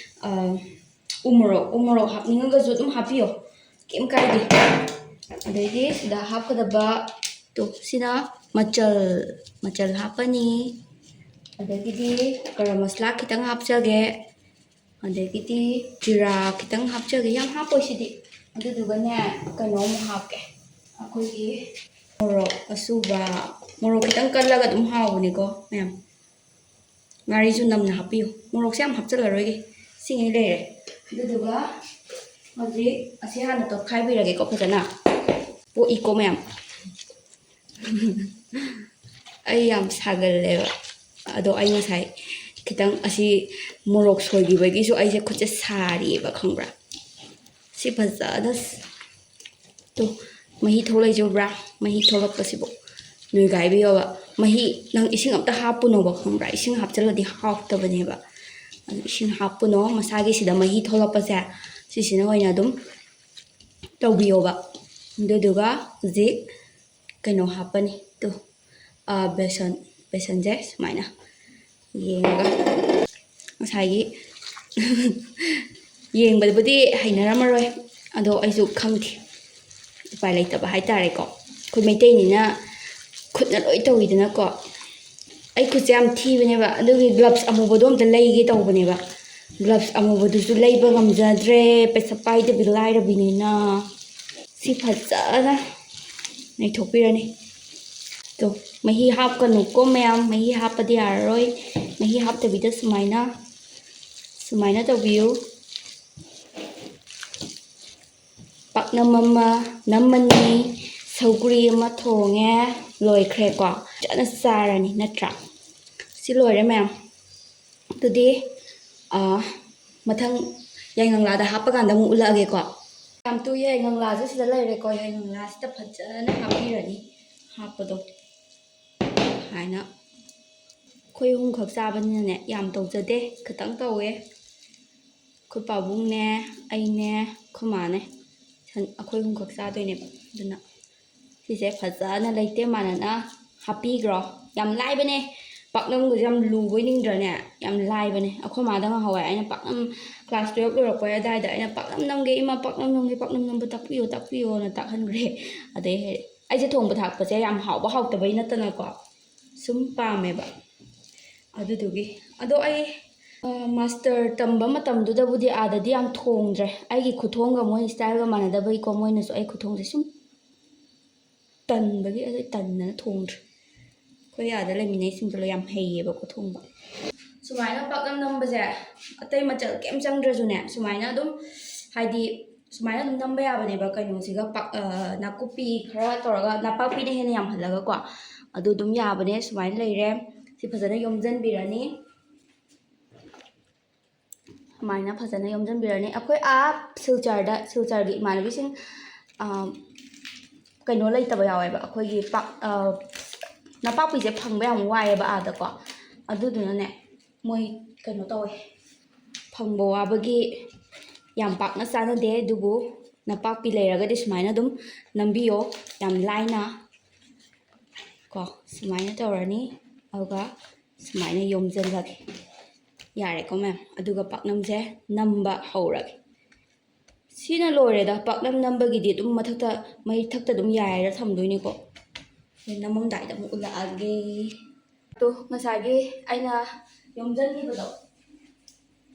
ꯑ, ꯎ ꯃꯣꯔꯣꯛ, ꯎ ꯃꯣꯔꯣꯛ ꯍꯥꯞꯅꯤꯡꯉꯒꯁꯨ ꯑꯗꯨꯝ ꯍꯥꯞꯄꯤꯌꯣ, ꯀꯩꯝ ꯀꯥꯏꯗꯦ꯫ ꯑꯗꯩꯗꯤ ꯁꯤꯗ ꯍꯥꯞꯀꯗꯕ ꯇꯣ, ꯁꯤꯅ ꯃꯆꯜ, ꯃꯆꯜ ꯍꯥꯞꯄꯅꯤ꯫ ꯑꯗꯒꯤꯗꯤ ꯒꯔꯝ ꯃꯁꯂꯥ ꯈꯤꯇꯪ ꯍꯥꯞꯆꯒꯦ꯫ ꯑꯗꯒꯤꯗꯤ ꯖꯤꯔꯥ ꯈꯤꯇꯪ ꯍꯥꯞꯆꯒꯦ, ꯌꯥꯝ ꯍꯥꯞꯄꯣꯏ ꯁꯤꯗꯤ꯫ ꯑꯗꯨꯗꯨꯒꯅꯦ, ꯀꯩꯅꯣ ꯑꯃꯨꯛ ꯍꯥꯞꯀꯦ, ꯑꯩꯈꯣꯏꯒꯤ ꯃꯣꯔꯣꯛ ꯑꯁꯨꯕ꯫ ꯃꯣꯔꯣꯛ ꯈꯤꯇꯪ ꯀꯜꯂꯒ ꯑꯗꯨꯝ ꯍꯥꯎꯕꯅꯤꯀꯣ ꯃꯌꯥꯝ꯫ ꯉꯥꯔꯤꯁꯨ ꯅꯝꯅ ꯍꯥꯞꯄꯤꯌꯨ꯫ ꯃꯣꯔꯣꯛꯁꯦ ꯌꯥꯝ ꯍꯥꯞꯆꯤꯜꯂꯔꯣꯏꯒꯦ, ꯁꯤꯉꯩ ꯂꯩꯔꯦ꯫ ꯑꯗꯨꯗꯨꯒ ꯍꯧꯖꯤꯛ ꯑꯁꯤ ꯍꯥꯟꯅ ꯇꯣꯠꯈꯥꯏꯕꯤꯔꯒꯦꯀꯣ ꯐꯖꯅ꯫ ꯄꯣꯛꯏꯀꯣ ꯃꯌꯥꯝ꯫ ꯑꯩ ꯌꯥꯝ ꯁꯥꯒꯜꯂꯦꯕ, ꯑꯗꯣ ꯑꯩ ꯉꯁꯥꯏ ꯈꯤꯇꯪ ꯑꯁꯤ ꯃꯣꯔꯣꯛ ꯁꯣꯏꯈꯤꯕꯒꯤꯁꯨ ꯑꯩꯁꯦ ꯈꯨꯠꯁꯦ ꯁꯥꯔꯤꯑꯕ, ꯈꯪꯕ꯭ꯔꯥ? ꯁꯤ ꯐꯖꯅ ꯇꯣ, ꯃꯍꯤ ꯊꯣꯛꯂꯛꯏꯁꯦ ꯎꯕ꯭ꯔꯥ? ꯃꯍꯤ ꯊꯣꯛꯂꯛꯄꯁꯤꯕꯨ ꯅꯣꯏꯒꯥꯏꯕꯤꯌꯣꯕ꯫ ꯃꯍꯤ ꯅꯪ ꯏꯁꯤꯡ ꯑꯝꯇ ꯍꯥꯞꯄꯨꯅꯣꯕ, ꯈꯪꯕ꯭ꯔꯥ? ꯏꯁꯤꯡ ꯍꯥꯞꯆꯤꯜꯂꯗꯤ ꯍꯥꯎꯇꯕꯅꯦꯕ꯫ ꯑꯗꯨ ꯏꯁꯤꯡ ꯍꯥꯞꯄꯨꯅꯣ, ꯃꯁꯥꯒꯤ ꯁꯤꯗ ꯃꯍꯤ ꯊꯣꯛꯂꯛꯄꯁꯦ, ꯁꯤꯁꯤꯅ ꯑꯣꯏꯅ ꯑꯗꯨꯝ ꯇꯧꯕꯤꯌꯣꯕ꯫ ꯑꯗꯨꯗꯨꯒ ꯍꯧꯖꯤꯛ ꯀꯩꯅꯣ ꯍꯥꯞꯄꯅꯤ ꯇꯨ, ꯑ, ꯕꯦꯁꯟ, ꯕꯦꯁꯟꯁꯦ ꯁꯨꯃꯥꯏꯅ ꯌꯦꯡꯉꯒ, ꯉꯁꯥꯏꯒꯤ ꯌꯦꯡꯕꯗꯕꯨꯗꯤ ꯍꯩꯅꯔꯝꯃꯔꯣꯏ, ꯑꯗꯣ ꯑꯩꯁꯨ ꯈꯪꯗꯦ, ꯎꯄꯥꯏ ꯂꯩꯇꯕ ꯍꯥꯏꯇꯥꯔꯦꯀꯣ꯫ ꯑꯩꯈꯣꯏ ꯃꯩꯇꯩꯅꯤꯅ ꯈꯨꯠꯅ ꯂꯣꯏ ꯇꯧꯋꯤꯗꯅꯀꯣ꯫ ꯑꯩ ꯈꯨꯠꯁꯦ ꯌꯥꯝ ꯊꯤꯕꯅꯦꯕ, ꯑꯗꯨꯒꯤ ꯒ꯭ꯂꯞꯁ ꯑꯃꯨꯕꯗꯣ ꯑꯝꯇ ꯂꯩꯒꯦ ꯇꯧꯕꯅꯦꯕ꯫ ꯒ꯭ꯂꯞꯁ ꯑꯃꯨꯕꯗꯨꯁꯨ ꯂꯩꯕ ꯉꯝꯖꯗ꯭ꯔꯦ, ꯄꯩꯁꯥ ꯄꯥꯏꯗꯕꯤ ꯂꯥꯏꯔꯕꯤꯅꯤꯅ꯫ ꯁꯤ ꯐꯖꯅ ꯅꯩꯊꯣꯛꯄꯤꯔꯅꯤ꯫ ꯇꯣ, ꯃꯍꯤ ꯍꯥꯞꯀꯅꯨꯀꯣ ꯃꯌꯥꯝ, ꯃꯍꯤ ꯍꯥꯞꯄꯗꯤ ꯌꯥꯔꯔꯣꯏ꯫ ꯃꯍꯤ ꯍꯥꯞꯇꯕꯤꯗ ꯁꯨꯃꯥꯏꯅ, ꯁꯨꯃꯥꯏꯅ ꯇꯧꯕꯤꯌꯨ꯫ ꯄꯥꯛꯅꯝ ꯑꯃ ꯅꯝꯃꯅꯤ, ꯁꯧꯒ꯭ꯔꯤ ꯑꯃ ꯊꯣꯡꯉꯦ, ꯂꯣꯏꯈ꯭ꯔꯦꯀꯣ꯫ ꯐꯖꯅ ꯆꯥꯔꯅꯤ ꯅꯠꯇ꯭ꯔꯥ? ꯁꯤ ꯂꯣꯏꯔꯦ ꯃꯌꯥꯝ꯫ ꯑꯗꯨꯗꯤ, ꯑꯥ, ꯃꯊꯪ ꯌꯥꯏꯉꯪꯂꯥꯗ ꯍꯥꯞꯄꯀꯥꯟꯗ ꯑꯃꯨꯛ ꯎꯠꯂꯛꯑꯒꯦꯀꯣ꯫ ꯌꯥꯝ ꯇꯨ ꯌꯥꯏꯉꯪꯂꯥꯁꯦ ꯁꯤꯗ ꯂꯩꯔꯦꯀꯣ꯫ ꯌꯥꯏꯉꯪꯂꯥꯁꯤꯗ ꯐꯖꯅ ꯍꯥꯞꯄꯤꯔꯅꯤ꯫ ꯍꯥꯞꯄꯗꯣ ꯁꯨꯃꯥꯏꯅ ꯑꯩꯈꯣꯏ ꯑꯍꯨꯝꯈꯛ ꯆꯥꯕꯅꯤꯅꯅꯦ, ꯌꯥꯝ ꯇꯧꯖꯗꯦ, ꯈꯤꯇꯪ ꯇꯧꯋꯦ꯫ ꯑꯩꯈꯣꯏ ꯄꯥꯕꯨꯡꯅꯦ, ꯑꯩꯅꯦ, ꯑꯩꯈꯣꯏ ꯃꯥꯅꯦ, ꯁꯟ-, ꯑꯩꯈꯣꯏ ꯑꯍꯨꯝꯈꯛ ꯆꯥꯗꯣꯏꯅꯦꯕ꯫ ꯑꯗꯨꯅ ꯁꯤꯁꯦ ꯐꯖꯅ ꯂꯩꯇꯦ ꯃꯥꯟꯅꯅ ꯍꯥꯞꯄꯤꯈ꯭ꯔꯣ꯫ ꯌꯥꯝ ꯂꯥꯏꯕꯅꯦ, ꯄꯥꯛꯅꯝꯒꯁꯦ ꯌꯥꯝ ꯂꯨꯕꯣꯏ ꯅꯤꯡꯗ꯭ꯔꯅꯦ? ꯌꯥꯝ ꯂꯥꯏꯕꯅꯦ꯫ ꯑꯩꯈꯣꯏ ꯃꯥꯗ ꯉꯍꯥꯟꯋꯥꯏ ꯑꯩꯅ ꯄꯥꯛꯅꯝ, ꯀ꯭ꯂꯥꯁ ꯇꯨꯌꯦꯜꯞ ꯂꯣꯏꯔꯛꯄ ꯑꯗꯥꯏꯗ ꯑꯩꯅ "ꯄꯥꯛꯅꯝ ꯅꯝꯒꯦ ꯏꯃꯥ, ꯄꯥꯛꯅꯝ ꯅꯝꯒꯦ, ꯄꯥꯛꯅꯝ ꯅꯝꯕ ꯇꯥꯛꯄꯤꯌꯣ, ꯇꯥꯛꯄꯤꯌꯣꯅ" ꯇꯥꯛꯍꯟꯈ꯭ꯔꯦ꯫ ꯑꯗꯩ ꯍꯦ-, ꯑꯩꯁꯦ ꯊꯣꯡꯕ ꯊꯥꯛꯄꯁꯦ ꯌꯥꯝ ꯍꯥꯎꯕ ꯍꯥꯎꯇꯕꯩ ꯅꯠꯇꯅꯀꯣ, ꯁꯨꯝ ꯄꯥꯝꯃꯦꯕ꯫ ꯑꯗꯨꯗꯨꯒꯤ꯫ ꯑꯗꯣ ꯑꯩ, ꯑ, ꯃꯥꯁꯇꯔ ꯇꯝꯕ ꯃꯇꯝꯗꯨꯗꯕꯨꯗꯤ ꯑꯥꯗꯗꯤ ꯌꯥꯝ ꯊꯣꯡꯗ꯭ꯔꯦ꯫ ꯑꯩꯒꯤ ꯈꯨꯊꯣꯡꯒ ꯃꯣꯏ ꯁ꯭ꯇꯥꯏꯜꯒ ꯃꯥꯟꯅꯗꯕꯒꯤꯀꯣ, ꯃꯣꯏꯅꯁꯨ ꯑꯩ ꯈꯨꯊꯣꯡꯁꯦ ꯁꯨꯝ ꯇꯟꯕꯒꯤ ꯑꯩ ꯇꯟꯗꯅ ꯊꯣꯡꯗ꯭ꯔꯦ꯫ ꯑꯩꯈꯣꯏ ꯑꯥꯗ ꯂꯩꯃꯤꯟꯅꯩꯁꯤꯡꯗꯣ ꯌꯥꯝ ꯍꯩꯌꯦꯕꯀꯣ ꯊꯣꯡꯕ꯫ ꯁꯨꯃꯥꯏꯅ ꯄꯥꯛꯅꯝ ꯅꯝꯕꯁꯦ ꯑꯇꯩ ꯃꯆꯜ ꯀꯩꯝ ꯆꯪꯗ꯭ꯔꯁꯨꯅꯦ, ꯁꯨꯃꯥꯏꯅ ꯑꯗꯨꯝ, ꯍꯥꯏꯗꯤ, ꯁꯨꯃꯥꯏꯅ ꯑꯗꯨꯝ ꯅꯝꯕ ꯌꯥꯕꯅꯦꯕ꯫ ꯀꯩꯅꯣꯁꯤꯒ ꯄꯥꯛ-, ꯑ, ꯅꯥꯀꯨꯞꯄꯤ ꯈꯔ ꯇꯧꯔꯒ, ꯅꯄꯥꯛꯄꯤꯅ ꯍꯦꯟꯅ ꯌꯥꯝꯍꯜꯂꯒꯀꯣ, ꯑꯗꯨ ꯑꯗꯨꯝ ꯌꯥꯕꯅꯦ꯫ ꯁꯨꯃꯥꯏꯅ ꯂꯩꯔꯦ꯫ ꯁꯤ ꯐꯖꯅ ꯌꯣꯝꯁꯤꯟꯕꯤꯔꯅꯤ꯫ ꯁꯨꯃꯥꯏꯅ ꯐꯖꯅ ꯌꯣꯝꯁꯤꯟꯕꯤꯔꯅꯤ꯫ ꯑꯩꯈꯣꯏ ꯑꯥ ꯁꯤꯜꯆꯔꯗ, ꯁꯤꯜꯆꯔꯒꯤ ꯏꯃꯥꯟꯅꯕꯤꯁꯤꯡ, ꯑ, ꯀꯩꯅꯣ ꯂꯩꯇꯕ ꯌꯥꯎꯋꯦꯕ, ꯑꯩꯈꯣꯏꯒꯤ ꯄꯥꯛ-, ꯑ, ꯅꯄꯥꯛꯄꯤꯁꯦ ꯐꯪꯕ ꯌꯥꯝ ꯋꯥꯏꯑꯦꯕ ꯑꯥꯗꯀꯣ꯫ ꯑꯗꯨꯗꯨꯅꯅꯦ, ꯃꯣꯏ ꯀꯩꯅꯣ ꯇꯧꯋꯦ, ꯐꯪꯕ ꯋꯥꯕꯒꯤ ꯌꯥꯝ ꯄꯥꯛꯅ ꯆꯥꯅꯗꯦ꯫ ꯑꯗꯨꯕꯨ ꯅꯄꯥꯛꯄꯤ ꯂꯩꯔꯒꯗꯤ ꯁꯨꯃꯥꯏꯅ ꯑꯗꯨꯝ ꯅꯝꯕꯤꯌꯣ, ꯌꯥꯝ ꯂꯥꯏꯅ꯫ ꯀꯣ, ꯁꯨꯃꯥꯏꯅ ꯇꯧꯔꯅꯤ꯫ ꯑꯗꯨꯒ ꯁꯨꯃꯥꯏꯅ ꯌꯣꯝꯁꯤꯜꯂꯒꯦ꯫ ꯌꯥꯔꯦꯀꯣ ꯃꯌꯥꯝ? ꯑꯗꯨꯒ ꯄꯥꯛꯅꯝꯁꯦ ꯅꯝꯕ ꯍꯧꯔꯒꯦ꯫ ꯁꯤꯅ ꯂꯣꯏꯔꯦꯗ꯫ ꯄꯥꯛꯅꯝ ꯅꯝꯕꯒꯤꯗꯤ ꯑꯗꯨꯝ ꯃꯊꯛꯇ, ꯃꯩꯊꯛꯇ ꯑꯗꯨꯝ ꯌꯥꯏꯔ ꯊꯝꯗꯣꯏꯅꯤꯀꯣ꯫ ꯑꯗꯩ ꯅꯝꯃꯝꯗꯥꯏꯗ ꯑꯃꯨꯛ ꯎꯠꯂꯛꯑꯒꯦ꯫ ꯑꯗꯣ ꯉꯁꯥꯏꯒꯤ ꯑꯩꯅ ꯌꯣꯝꯁꯤꯟꯈꯤꯕꯗꯣ,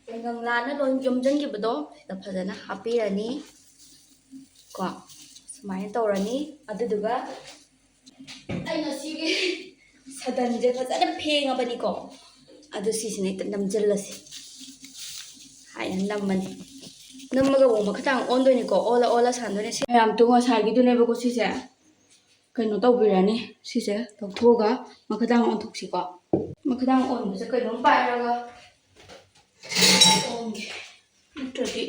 ꯇꯦꯡꯒꯪꯂꯥꯅ ꯂꯣꯏ ꯌꯣꯝꯁꯤꯟꯈꯤꯕꯗꯣ ꯁꯤꯗ ꯐꯖꯅ ꯍꯥꯞꯄꯤꯔꯅꯤ꯫ ꯀꯣ, ꯁꯨꯃꯥꯏꯅ ꯇꯧꯔꯅꯤ꯫ ꯑꯗꯨꯗꯨꯒ ꯑꯩ ꯉꯁꯤꯒꯤ ꯁꯗꯟꯁꯦ ꯐꯖꯅ ꯐꯦꯡꯉꯕꯅꯤꯀꯣ꯫ ꯑꯗꯨ ꯁꯤꯁꯤꯅ ꯍꯦꯛꯇ ꯅꯝꯁꯤꯜꯂꯁꯤ꯫ ꯍꯥꯏꯅ ꯅꯝꯃꯅꯤ꯫ ꯅꯝꯃꯒ ꯑꯃꯨꯛ ꯃꯈꯥ ꯇꯥꯡ ꯑꯣꯟꯗꯣꯏꯅꯤꯀꯣ꯫ ꯑꯣꯜꯂ ꯑꯣꯜꯂ ꯁꯥꯟꯗꯣꯏꯅꯦ꯫ ꯁꯤ ꯃꯌꯥꯝ ꯇꯨ ꯉꯁꯥꯏꯒꯤꯗꯨꯅꯦꯕꯀꯣ ꯁꯤꯁꯦ꯫ ꯀꯩꯅꯣ ꯇꯧꯕꯤꯔꯅꯤ꯫ ꯁꯤꯁꯦ ꯂꯧꯊꯣꯛꯑꯒ ꯃꯈꯥ ꯇꯥꯡ ꯑꯣꯟꯊꯣꯛꯁꯤꯀꯣ꯫ ꯃꯈꯥ ꯇꯥꯡ ꯑꯣꯟꯕꯁꯦ ꯀꯩꯅꯣꯝ ꯄꯥꯏꯔꯒ ꯑꯣꯟꯒꯦ꯫ ꯅꯠꯇ꯭ꯔꯗꯤ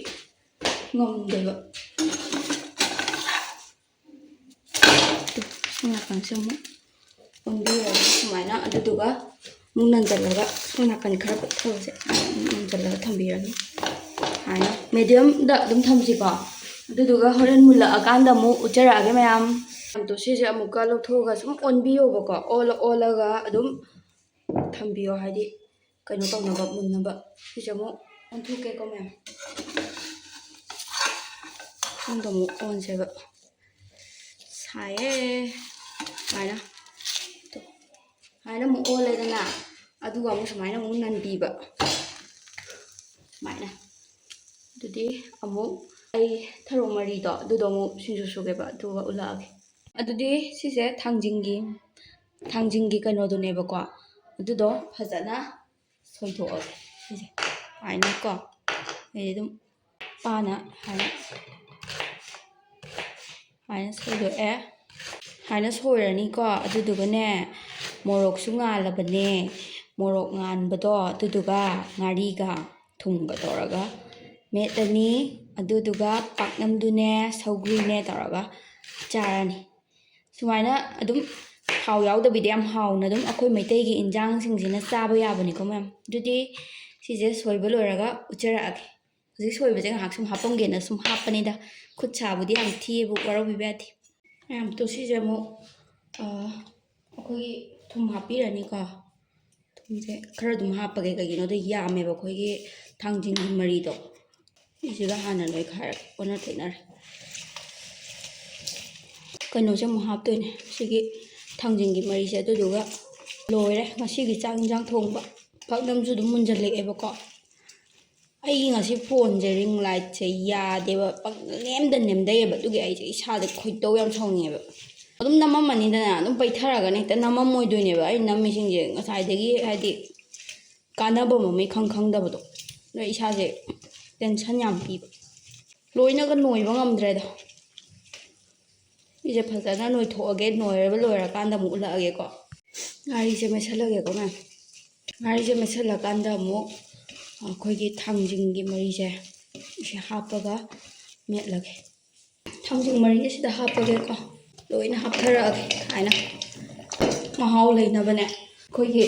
ꯉꯝꯗꯦꯕ꯫ ꯁꯤ ꯅꯥꯀꯟꯁꯦ ꯑꯃꯨꯛ ꯑꯣꯟꯕꯤꯔꯒ ꯁꯨꯃꯥꯏꯅ, ꯑꯗꯨꯗꯨꯒ ꯑꯃꯨꯛ ꯅꯟꯖꯜꯂꯒ ꯁꯣꯝ ꯅꯥꯀꯟ ꯈꯔ ꯄꯤꯛꯊꯕꯁꯦ ꯑꯃꯨꯛ ꯅꯟꯖꯜꯂꯒ ꯊꯝꯕꯤꯔꯅꯤ꯫ ꯁꯨꯃꯥꯏꯅ ꯃꯦꯗꯤꯌꯝꯗ ꯑꯗꯨꯝ ꯊꯝꯁꯤꯀꯣ꯫ ꯑꯗꯨꯗꯨꯒ ꯍꯣꯔꯦꯟ ꯃꯨꯜꯂꯛꯑꯀꯥꯟꯗ ꯑꯃꯨꯛ ꯎꯠꯆꯔꯛꯑꯒꯦ ꯃꯌꯥꯝ꯫ ꯃꯌꯥꯝꯗꯣ ꯁꯤꯁꯦ ꯑꯃꯨꯛꯀ ꯂꯧꯊꯣꯛꯑꯒ ꯁꯨꯝ ꯑꯣꯟꯕꯤꯌꯣꯕꯀꯣ꯫ ꯑꯣꯜꯂ ꯑꯣꯜꯂꯒ ꯑꯗꯨꯝ ꯊꯝꯕꯤꯌꯣ, ꯍꯥꯏꯗꯤ ꯀꯩꯅꯣ ꯇꯧꯅꯕ, ꯃꯨꯟꯅꯕ꯫ ꯁꯤꯁꯦ ꯑꯃꯨꯛ ꯑꯣꯟꯊꯣꯛꯀꯦꯀꯣ ꯃꯌꯥꯝ꯫ ꯁꯣꯝꯗ ꯑꯃꯨꯛ ꯑꯣꯟꯁꯦꯕ꯫ ꯁꯥꯏꯌꯦ꯫ ꯁꯨꯃꯥꯏꯅ꯫ ꯁꯨꯃꯥꯏꯅ ꯑꯃꯨꯛ ꯑꯣꯜꯂꯦꯗꯅ, ꯑꯗꯨꯒ ꯑꯃꯨꯛ ꯁꯨꯃꯥꯏꯅ ꯑꯃꯨꯛ ꯅꯟꯕꯤꯕ꯫ ꯁꯨꯃꯥꯏꯅ꯫ ꯑꯗꯨꯗꯤ ꯑꯃꯨꯛ ꯑꯩ ꯊꯔꯣ ꯃꯔꯤꯗꯣ ꯑꯗꯨꯗꯣ ꯑꯃꯨꯛ ꯁꯤꯡꯖꯨ ꯁꯨꯒꯦꯕ, ꯑꯗꯨꯒ ꯎꯠꯂꯛꯑꯒꯦ꯫ ꯑꯗꯨꯗꯤ ꯁꯤꯁꯦ ꯊꯥꯡꯖꯤꯡꯒꯤ, ꯊꯥꯡꯖꯤꯡꯒꯤ ꯀꯩꯅꯣꯗꯨꯅꯦꯕꯀꯣ꯫ ꯑꯗꯨꯗꯣ ꯐꯖꯅ ꯁꯣꯏꯗꯣꯛꯑꯒꯦ꯫ ꯁꯤꯁꯦ ꯁꯨꯃꯥꯏꯅꯀꯣ꯫ ꯑꯩ ꯑꯗꯨꯝ ꯄꯥꯅ ꯍꯥꯏꯅ ꯍꯥꯏꯅ ꯁꯣꯏꯗꯣꯛꯑꯦ꯫ ꯍꯥꯏꯅ ꯁꯣꯏꯔꯅꯤꯀꯣ꯫ ꯑꯗꯨꯗꯨꯒꯅꯦ, ꯃꯣꯔꯣꯛꯁꯨ ꯉꯥꯜꯂꯕꯅꯦ꯫ ꯃꯣꯔꯣꯛ ꯉꯥꯟꯕꯗꯣ ꯑꯗꯨꯗꯨꯒ ꯉꯥꯔꯤꯒ ꯊꯨꯝꯒ ꯇꯧꯔꯒ ꯃꯦꯠꯂꯅꯤ꯫ ꯑꯗꯨꯗꯨꯒ ꯄꯥꯛꯅꯝꯗꯨꯅꯦ ꯁꯧꯒ꯭ꯔꯤꯅꯦ ꯇꯧꯔꯒ ꯆꯥꯔꯅꯤ꯫ ꯁꯨꯃꯥꯏꯅ ꯑꯗꯨꯝ ꯊꯥꯎ ꯌꯥꯎꯗꯕꯤꯗ ꯌꯥꯝ ꯍꯥꯎꯅ ꯑꯗꯨꯝ ꯑꯩꯈꯣꯏ ꯃꯩꯇꯩꯒꯤ ꯏꯟꯖꯥꯡꯁꯤꯡꯁꯤꯅ ꯆꯥꯕ ꯌꯥꯕꯅꯤꯀꯣ ꯃꯌꯥꯝ꯫ ꯑꯗꯨꯗꯤ ꯁꯤꯁꯦ ꯁꯣꯏꯕ ꯂꯣꯏꯔꯒ ꯎꯠꯆꯔꯛꯑꯒꯦ꯫ ꯍꯧꯖꯤꯛ ꯁꯣꯏꯕꯁꯦ ꯉꯥꯏꯍꯥꯛ ꯁꯨꯝ ꯍꯥꯞꯄꯝꯒꯦꯅ ꯁꯨꯝ ꯍꯥꯞꯄꯅꯤꯗ꯫ ꯈꯨꯠ ꯁꯥꯕꯨꯗꯤ ꯌꯥꯝ ꯊꯤꯌꯦꯕꯨ ꯋꯥꯔꯧꯕꯤꯕ ꯌꯥꯗꯦ꯫ ꯃꯌꯥꯝ ꯇꯣ ꯁꯤꯁꯦ ꯑꯃꯨꯛ, ꯑ, ꯑꯩꯈꯣꯏꯒꯤ ꯊꯨꯝ ꯍꯥꯞꯄꯤꯔꯅꯤꯀꯣ꯫ ꯊꯨꯝꯁꯦ ꯈꯔ ꯑꯗꯨꯝ ꯍꯥꯞꯄꯒꯦ, ꯀꯩꯒꯤꯅꯣꯗ ꯌꯥꯝꯃꯦꯕ ꯑꯩꯈꯣꯏꯒꯤ ꯊꯥꯡꯖꯤꯡꯒꯤ ꯃꯔꯤꯗꯣ꯫ ꯁꯤꯁꯤꯒ ꯍꯥꯟꯅ ꯅꯣꯏꯈꯥꯏꯔꯒꯦ, ꯑꯣꯟꯅ ꯇꯩꯅꯔꯦ꯫ ꯀꯩꯅꯣꯁꯦ ꯑꯃꯨꯛ ꯍꯥꯞꯇꯣꯏꯅꯦ, ꯁꯤꯒꯤ ꯊꯥꯡꯖꯤꯡꯒꯤ ꯃꯔꯤꯁꯦ꯫ ꯑꯗꯨꯗꯨꯒ ꯂꯣꯏꯔꯦ ꯉꯁꯤꯒꯤ ꯆꯥꯛ ꯏꯟꯖꯥꯡ ꯊꯣꯡꯕ꯫ ꯄꯥꯛꯅꯝꯁꯨ ꯑꯗꯨꯝ ꯃꯨꯟꯖꯜꯂꯛꯑꯦꯕꯀꯣ꯫ ꯑꯩꯒꯤ ꯉꯁꯤ ꯐꯣꯟꯁꯦ ꯔꯤꯡ ꯂꯥꯏꯠꯁꯦ ꯌꯥꯗꯦꯕ, ꯄꯪꯅꯦꯝꯗ ꯅꯦꯝꯗꯩꯑꯕ꯫ ꯑꯗꯨꯒꯤ ꯑꯩꯁꯦ ꯏꯁꯥꯗ ꯈꯣꯏꯗꯧ ꯌꯥꯝ ꯁꯥꯎꯅꯤꯡꯉꯦꯕ꯫ ꯑꯗꯨꯝ ꯅꯝꯃꯝꯃꯅꯤꯗꯅ, ꯑꯗꯨꯝ ꯄꯩꯊꯔꯒꯅ ꯍꯦꯛꯇ ꯅꯝꯃꯝꯃꯣꯏꯗꯣꯏꯅꯦꯕ ꯑꯩꯅ ꯅꯝꯃꯤꯁꯤꯡꯁꯦ꯫ ꯉꯁꯥꯏꯗꯒꯤ ꯍꯥꯏꯗꯤ ꯀꯥꯟꯅꯕ ꯑꯃ ꯏꯈꯪ ꯈꯪꯗꯕꯗꯣ꯫ ꯑꯗꯣ ꯏꯁꯥꯁꯦ ꯇꯦꯟꯁꯟ ꯌꯥꯝ ꯄꯤꯕ꯫ ꯂꯣꯏꯅꯒ ꯅꯣꯏꯕ ꯉꯝꯗ꯭ꯔꯦꯗ꯫ ꯁꯤꯁꯦ ꯐꯖꯅ ꯅꯣꯏꯊꯣꯛꯑꯒꯦ, ꯅꯣꯏꯔꯕ ꯂꯣꯏꯔꯀꯥꯟꯗ ꯑꯃꯨꯛ ꯎꯠꯂꯛꯑꯒꯦꯀꯣ꯫ ꯉꯥꯔꯤꯁꯦ ꯃꯦꯠꯁꯜꯂꯒꯦꯀꯣ ꯃꯌꯥꯝ꯫ ꯉꯥꯔꯤꯁꯦ ꯃꯦꯠꯁꯜꯂꯀꯥꯟꯗ ꯑꯃꯨꯛ ꯑꯩꯈꯣꯏꯒꯤ ꯊꯥꯡꯖꯤꯡꯒꯤ ꯃꯔꯤꯁꯦ ꯁꯤ ꯍꯥꯞꯄꯒ ꯃꯦꯠꯂꯒꯦ꯫ ꯊꯥꯡꯖꯤꯡ ꯃꯔꯤꯁꯦ ꯁꯤꯗ ꯍꯥꯞꯄꯒꯦꯀꯣ꯫ ꯂꯣꯏꯅ ꯍꯥꯞꯊꯔꯛꯑꯒꯦ ꯍꯥꯏꯅ ꯃꯍꯥꯎ ꯂꯩꯅꯕꯅꯦ꯫ ꯑꯩꯈꯣꯏꯒꯤ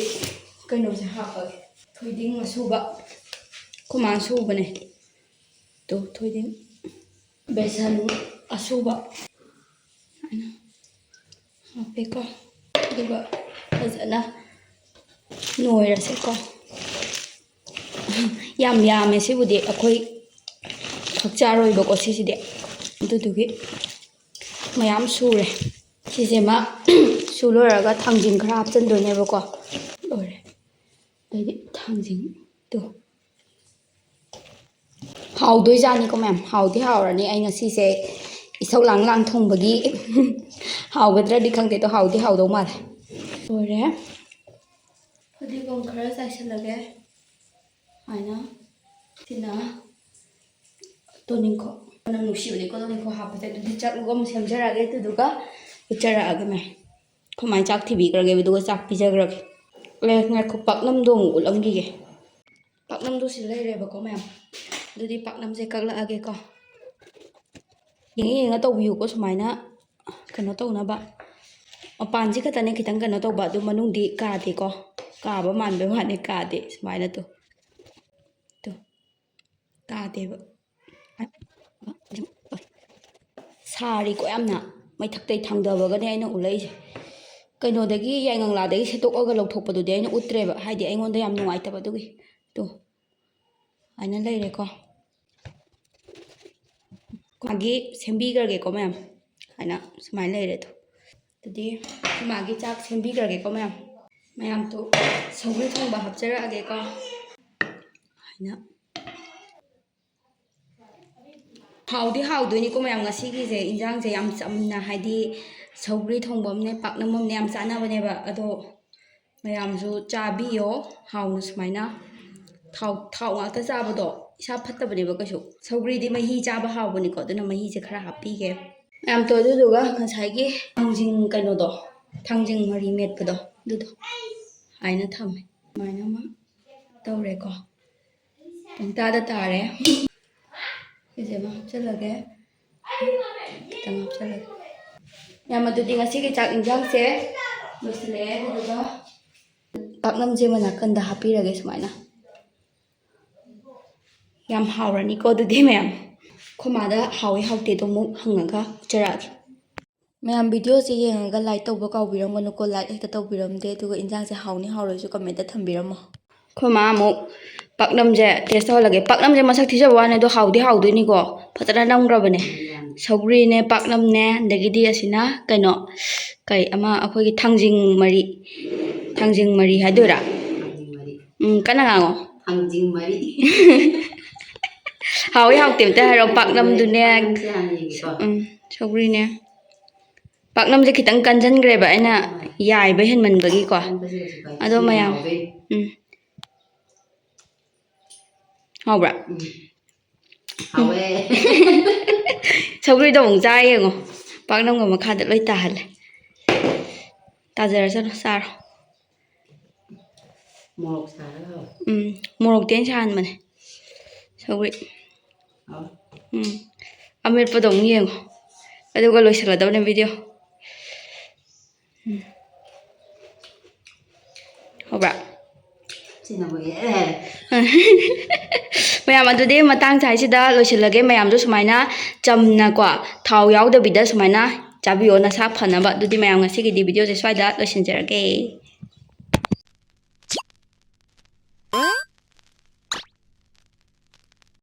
ꯀꯩꯅꯣꯁꯦ ꯍꯥꯞꯄꯒꯦ꯫ ꯊꯣꯏꯗꯤꯡ ꯑꯁꯨꯕ꯫ ꯑꯩꯈꯣꯏ ꯃꯥꯅ ꯁꯨꯕꯅꯦ꯫ ꯇꯣ ꯊꯣꯏꯗꯤꯡ ꯕꯦꯁꯟ ꯑꯁꯨꯕ ꯍꯥꯞꯄꯦꯀꯣ꯫ ꯑꯗꯨꯒ ꯐꯖꯅ ꯅꯣꯏꯔꯁꯦꯀꯣ꯫ ꯌꯥꯝ ꯌꯥꯝꯃꯦ ꯁꯤꯕꯨꯗꯤ, ꯑꯩꯈꯣꯏ ꯈꯛ ꯆꯥꯔꯣꯏꯕꯀꯣ ꯁꯤꯁꯤꯗꯤ꯫ ꯑꯗꯨꯗꯨꯒꯤ ꯃꯌꯥꯝ ꯁꯨꯔꯦ꯫ ꯁꯤꯁꯦ ꯃꯥ ꯁꯨ ꯂꯣꯏꯔꯒ ꯊꯥꯡꯖꯤꯡ ꯈꯔ ꯍꯥꯞꯆꯤꯟꯗꯣꯏꯅꯦꯕꯀꯣ꯫ ꯂꯣꯏꯔꯦ꯫ ꯑꯗꯩꯗꯤ ꯊꯥꯡꯖꯤꯡꯗꯣ ꯍꯥꯎꯗꯣꯏꯖꯥꯠꯅꯤꯀꯣ ꯃꯌꯥꯝ, ꯍꯥꯎꯗꯤ ꯍꯥꯎꯔꯅꯤ꯫ ꯑꯩ ꯉꯁꯤꯁꯦ ꯏꯁꯧ ꯂꯥꯡ ꯂꯥꯡ ꯊꯣꯡꯕꯒꯤ ꯍꯥꯎꯒꯗ꯭ꯔꯗꯤ ꯈꯪꯗꯦ, ꯑꯗꯣ ꯍꯥꯎꯗꯤ ꯍꯥꯎꯗꯧ ꯃꯥꯜꯂꯦ꯫ ꯂꯣꯏꯔꯦ꯫ ꯐꯗꯤꯒꯣꯝ ꯈꯔ ꯆꯥꯏꯁꯤꯜꯂꯒꯦ꯫ ꯁꯨꯃꯥꯏꯅ꯫ ꯁꯤꯅ ꯇꯣꯅꯤꯡꯈꯣꯛ꯫ ꯃꯅꯝ ꯅꯨꯡꯁꯤꯕꯅꯤꯀꯣ ꯇꯣꯅꯤꯡꯈꯣꯛ ꯍꯥꯞꯄꯁꯦ꯫ ꯑꯗꯨꯗꯤ ꯆꯥꯛꯂꯨꯛ ꯑꯃ ꯁꯦꯝꯖꯔꯛꯑꯒꯦ, ꯑꯗꯨꯗꯨꯒ ꯎꯠꯆꯔꯛꯑꯒꯦ ꯃꯌꯥꯝ꯫ ꯑꯩꯈꯣꯏ ꯃꯥꯏ ꯆꯥꯛ ꯊꯤꯕꯤꯈ꯭ꯔꯒꯦ, ꯑꯗꯨꯒ ꯆꯥꯛ ꯄꯤꯖꯈ꯭ꯔꯒꯦ꯫ ꯑꯦ, ꯉꯥꯏꯈꯣ, ꯄꯥꯛꯅꯝꯗꯣ ꯑꯃꯨꯛ ꯎꯠꯂꯝꯈꯤꯒꯦ꯫ ꯄꯥꯛꯅꯝꯗꯣ ꯁꯤ ꯂꯩꯔꯦꯕꯀꯣ ꯃꯌꯥꯝ꯫ ꯑꯗꯨꯗꯤ ꯄꯥꯛꯅꯝꯁꯦ ꯀꯛꯂꯛꯑꯒꯦꯀꯣ꯫ ꯌꯦꯡꯉ ꯌꯦꯡꯉ ꯇꯧꯕꯤꯌꯨꯀꯣ ꯁꯨꯃꯥꯏꯅ꯫ ꯀꯩꯅꯣ ꯇꯧꯅꯕ꯫ ꯃꯄꯥꯟꯁꯤ ꯈꯛꯇꯅꯦ ꯈꯤꯇꯪ ꯀꯩꯅꯣ ꯇꯧꯕ, ꯑꯗꯨ ꯃꯅꯨꯡꯗꯤ ꯀꯥꯗꯦꯀꯣ꯫ ꯀꯥꯕ ꯃꯥꯟꯕꯩ ꯋꯥꯅꯤ, ꯀꯥꯗꯦ꯫ ꯁꯨꯃꯥꯏꯅ ꯇꯨ꯫ ꯇꯨ꯫ ꯀꯥꯗꯦꯕ꯫ ꯁꯥꯔꯤꯀꯣ ꯌꯥꯝꯅ꯫ ꯃꯩꯊꯛꯇꯩ ꯊꯥꯡꯗꯕꯒꯅꯦ ꯑꯩꯅ ꯎꯠꯂꯛꯏꯁꯦ꯫ ꯀꯩꯅꯣꯗꯒꯤ, ꯌꯥꯏꯉꯪꯂꯥꯗꯒꯤ ꯁꯦꯠꯇꯣꯛꯑꯒ ꯂꯧꯊꯣꯛꯄꯗꯨꯗꯤ ꯑꯩꯅ ꯎꯠꯇ꯭ꯔꯦꯕ, ꯍꯥꯏꯗꯤ ꯑꯩꯉꯣꯟꯗ ꯌꯥꯝ ꯅꯨꯡꯉꯥꯏꯇꯕ ꯑꯗꯨꯒꯤ꯫ ꯇꯨ꯫ ꯁꯨꯃꯥꯏꯅ ꯂꯩꯔꯦꯀꯣ꯫ ꯃꯥꯒꯤ ꯁꯦꯝꯕꯤꯈ꯭ꯔꯒꯦꯀꯣ ꯃꯌꯥꯝ꯫ ꯁꯨꯃꯥꯏꯅ, ꯁꯨꯃꯥꯏꯅ ꯂꯩꯔꯦ ꯑꯗꯣ꯫ ꯑꯗꯨꯗꯤ ꯃꯥꯒꯤ ꯆꯥꯛ ꯁꯦꯝꯕꯤꯈ꯭ꯔꯒꯦꯀꯣ ꯃꯌꯥꯝ꯫ ꯃꯌꯥꯝ ꯇꯨ ꯁꯧꯒ꯭ꯔꯤ ꯊꯣꯡꯕ ꯍꯥꯞꯆꯔꯛꯑꯒꯦꯀꯣ꯫ ꯁꯨꯃꯥꯏꯅ꯫ ꯍꯥꯎꯗꯤ ꯍꯥꯎꯗꯣꯏꯅꯤꯀꯣ ꯃꯌꯥꯝ, ꯉꯁꯤꯒꯤꯁꯦ ꯏꯟꯖꯥꯡꯁꯦ ꯌꯥꯝ ꯆꯝꯅ, ꯍꯥꯏꯗꯤ ꯁꯧꯒ꯭ꯔꯤ ꯊꯣꯡꯕ ꯑꯃꯅꯦ, ꯄꯥꯛꯅꯝ ꯑꯃꯅꯦ, ꯌꯥꯝ ꯆꯥꯅꯕꯅꯦꯕ꯫ ꯑꯗꯣ ꯃꯌꯥꯝꯁꯨ ꯆꯥꯕꯤꯌꯣ ꯍꯥꯎꯅ ꯁꯨꯃꯥꯏꯅ꯫ ꯊꯥꯎ, ꯊꯥꯎ ꯉꯥꯛꯇ ꯆꯥꯕꯗꯣ ꯏꯁꯥ ꯐꯠꯇꯕꯅꯦꯕ ꯀꯩꯁꯨ꯫ ꯁꯧꯒ꯭ꯔꯤꯗꯤ ꯃꯍꯤ ꯆꯥꯕ ꯍꯥꯎꯕꯅꯤꯀꯣ, ꯑꯗꯨꯅ ꯃꯍꯤꯁꯦ ꯈꯔ ꯍꯥꯞꯄꯤꯒꯦ꯫ ꯃꯌꯥꯝ ꯇꯣ, ꯑꯗꯨꯗꯨꯒ ꯉꯁꯥꯏꯒꯤ ꯊꯥꯡꯖꯤꯡ ꯀꯩꯅꯣꯗꯣ, ꯊꯥꯡꯖꯤꯡ ꯃꯔꯤ ꯃꯦꯠꯄꯗꯣ, ꯑꯗꯨꯗꯣ ꯍꯥꯏꯅ ꯊꯝꯃꯦ꯫ ꯑꯗꯨꯃꯥꯏꯅ ꯑꯃ ꯇꯧꯔꯦꯀꯣ꯫ ꯄꯨꯡꯇꯥꯗ ꯇꯥꯔꯦ꯫ ꯁꯤꯁꯦ ꯑꯃ ꯍꯥꯞꯆꯜꯂꯒꯦ꯫ ꯈꯤꯇꯪ ꯍꯥꯞꯆꯜꯂꯒꯦ꯫ ꯌꯥꯝ, ꯑꯗꯨꯗꯤ ꯉꯁꯤꯒꯤ ꯆꯥꯛ ꯏꯟꯖꯥꯡꯁꯦ ꯂꯣꯏꯁꯤꯜꯂꯛꯑꯦ꯫ ꯑꯗꯨꯗꯨꯒ ꯄꯥꯛꯅꯝꯁꯦ ꯑꯃ ꯅꯥꯀꯟꯗ ꯍꯥꯞꯄꯤꯔꯒꯦ ꯁꯨꯃꯥꯏꯅ꯫ ꯌꯥꯝ ꯍꯥꯎꯔꯅꯤꯀꯣ ꯑꯗꯨꯗꯤ ꯃꯌꯥꯝ꯫ ꯑꯩꯈꯣꯏ ꯃꯥꯗ ꯍꯥꯎꯏ ꯍꯥꯎꯇꯦꯗꯣ ꯑꯃꯨꯛ ꯍꯪꯉꯒ ꯎꯠꯆꯔꯛꯑꯒꯦ꯫ ꯃꯌꯥꯝ, ꯚꯤꯗꯤꯑꯣꯁꯦ ꯌꯦꯡꯉꯒ ꯂꯥꯏꯛ ꯇꯧꯕ ꯀꯥꯎꯕꯤꯔꯝꯒꯅꯨꯀꯣ, ꯂꯥꯏꯛ ꯍꯦꯛꯇ ꯇꯧꯕꯤꯔꯝꯗꯦ꯫ ꯑꯗꯨꯒ ꯏꯟꯖꯥꯡꯁꯦ ꯍꯥꯎꯅꯤ ꯍꯥꯎꯔꯣꯏꯁꯨ ꯀꯃꯦꯟꯇ ꯊꯝꯕꯤꯔꯝꯃꯣ꯫ ꯑꯩꯈꯣꯏ ꯃꯥ ꯑꯃꯨꯛ ꯄꯥꯛꯅꯝꯁꯦ ꯇꯦꯁ ꯇꯧꯍꯜꯂꯒꯦ꯫ ꯄꯥꯛꯅꯝꯁꯦ ꯃꯁꯛ ꯊꯤꯖꯕ ꯋꯥꯅꯤ, ꯑꯗꯣ ꯍꯥꯎꯗꯤ ꯍꯥꯎꯗꯣꯏꯅꯤꯀꯣ, ꯐꯖꯅ ꯅꯝꯈ꯭ꯔꯕꯅꯦ꯫ ꯁꯧꯒ꯭ꯔꯤꯅꯦ, ꯄꯥꯛꯅꯝꯅꯦ, ꯑꯗꯒꯤꯗꯤ ꯑꯁꯤꯅ ꯀꯩꯅꯣ, ꯀꯩ ꯑꯃ ꯑꯩꯈꯣꯏꯒꯤ ꯊꯥꯡꯖꯤꯡ ꯃꯔꯤ, ꯊꯥꯡꯖꯤꯡ ꯃꯔꯤ ꯍꯥꯏꯗꯣꯏꯔꯥ? ꯎꯝ, ꯀꯟꯅ ꯉꯥꯡꯉꯣ꯫ ꯊꯥꯡꯖꯤꯡ ꯃꯔꯤ꯫ ꯍꯥꯎꯏ ꯍꯥꯎꯇꯦ ꯑꯝꯇ ꯍꯥꯏꯔꯛꯑꯣ꯫ ꯄꯥꯛꯅꯝꯗꯨꯅꯦ꯫ ꯄꯥꯛꯅꯝꯁꯦ ꯍꯥꯟꯅ ꯌꯦꯡꯒꯦꯀꯣ꯫ ꯎꯝ, ꯁꯧꯒ꯭ꯔꯤꯅꯦ꯫ ꯄꯥꯛꯅꯝꯁꯦ ꯈꯤꯇꯪ ꯀꯟꯖꯟꯈ꯭ꯔꯦꯕ ꯑꯩꯅ ꯌꯥꯏꯕ ꯍꯦꯟꯃꯟꯕꯒꯤꯀꯣ꯫ ꯀꯟꯕꯁꯦ ꯀꯩꯁꯨ ꯀꯥꯏꯗꯦ꯫ ꯑꯗꯣ ꯁꯤꯅ ꯃꯌꯥꯝ, ꯍꯥꯎꯗꯣꯏꯅꯤ꯫ ꯎꯝ꯫ ꯍꯥꯎꯕ꯭ꯔꯥ? ꯎꯝ꯫ ꯍꯥꯎꯋꯦ꯫ ꯁꯧꯒ꯭ꯔꯤꯗꯣ ꯑꯃꯨꯛ ꯆꯥ ꯌꯦꯡꯉꯣ꯫ ꯄꯥꯛꯅꯝꯒ ꯃꯈꯥꯗ ꯂꯣꯏ ꯇꯥꯍꯜꯂꯦ꯫ ꯇꯥꯖꯔꯁꯅꯨ, ꯆꯥꯔꯣ꯫ ꯃꯣꯔꯣꯛ ꯁꯥꯔꯒ ꯍꯥꯎꯋꯦ꯫ ꯎꯝ, ꯃꯣꯔꯣꯛꯇꯤ ꯑꯩꯅ ꯁꯥꯍꯟꯕꯅꯦ꯫ ꯁꯧꯒ꯭ꯔꯤ꯫ ꯍꯥꯎꯋꯦ꯫ ꯎꯝ꯫ ꯑꯃꯦꯠꯄꯗꯣ ꯑꯃꯨꯛ ꯌꯦꯡꯉꯣ꯫ ꯑꯗꯨꯒ ꯂꯣꯏꯁꯤꯜꯂꯗꯕꯅꯦ ꯚꯤꯗꯤꯑꯣ꯫ ꯎꯝ꯫ ꯍꯧꯕ꯭ꯔꯥ? ꯁꯤꯅꯕꯨ ꯍꯦꯟꯅ ꯍꯦꯜꯂꯦ꯫ ꯃꯌꯥꯝ, ꯑꯗꯨꯗꯤ ꯃꯇꯥꯡ ꯁ꯭ꯋꯥꯏꯁꯤꯗ ꯂꯣꯏꯁꯤꯜꯂꯒꯦ꯫ ꯃꯌꯥꯝꯁꯨ ꯁꯨꯃꯥꯏꯅ ꯆꯝꯅꯀꯣ, ꯊꯥꯎ ꯌꯥꯎꯗꯕꯤꯗ ꯁꯨꯃꯥꯏꯅ ꯆꯥꯕꯤꯌꯣ, ꯅꯁꯥ ꯐꯅꯕ꯫ ꯑꯗꯨꯗꯤ ꯃꯌꯥꯝ, ꯉꯁꯤꯒꯤꯗꯤ ꯚꯤꯗꯤꯑꯣꯁꯦ ꯁ꯭ꯋꯥꯏꯗ ꯂꯣꯏꯁꯤꯟꯖꯔꯒꯦ꯫